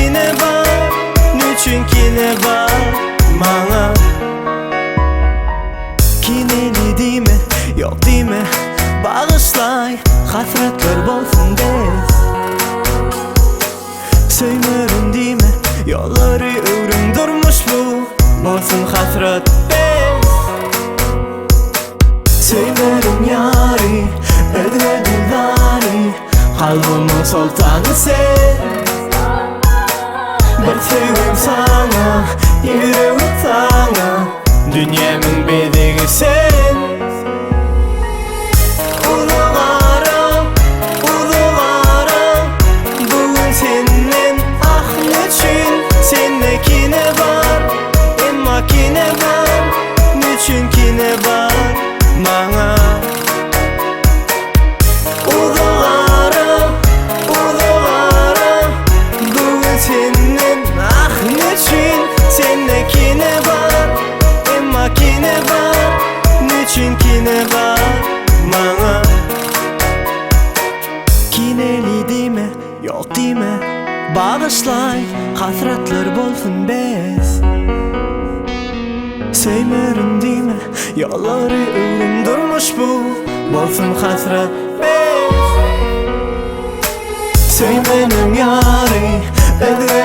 kine bar, nüçin kine bar maňa? Kineli diýme, ýok diýme, bagyşlaý, hasratlar bolsun bes. Söýmerin diýme, ýollary öwrüm durmuş bu, bolsun hasrat bes. Söýmerin ýary, özge dildary, kalbymyň soltany sen. Bir söýgüm saňa, ýüregim saňa, dünýämiň bezegi sen. Uzak ara, uzak ara, bu gün senden ah neçün, sende kine bar, emma kine bar, neçün kine bar maňa? Uzak ara, uzak ara, bu gün senden ah neçün, sende kine bar, emma kine bar, neçün kine bar maňa? Kineli diýme, ýok diýme, bagyşlaý, hasratlar bolsun bes. Söýmerin diýme, ýollary öwrüm durmuş bu, bolsun hasrat bes. Söýmeniň ýary, özge.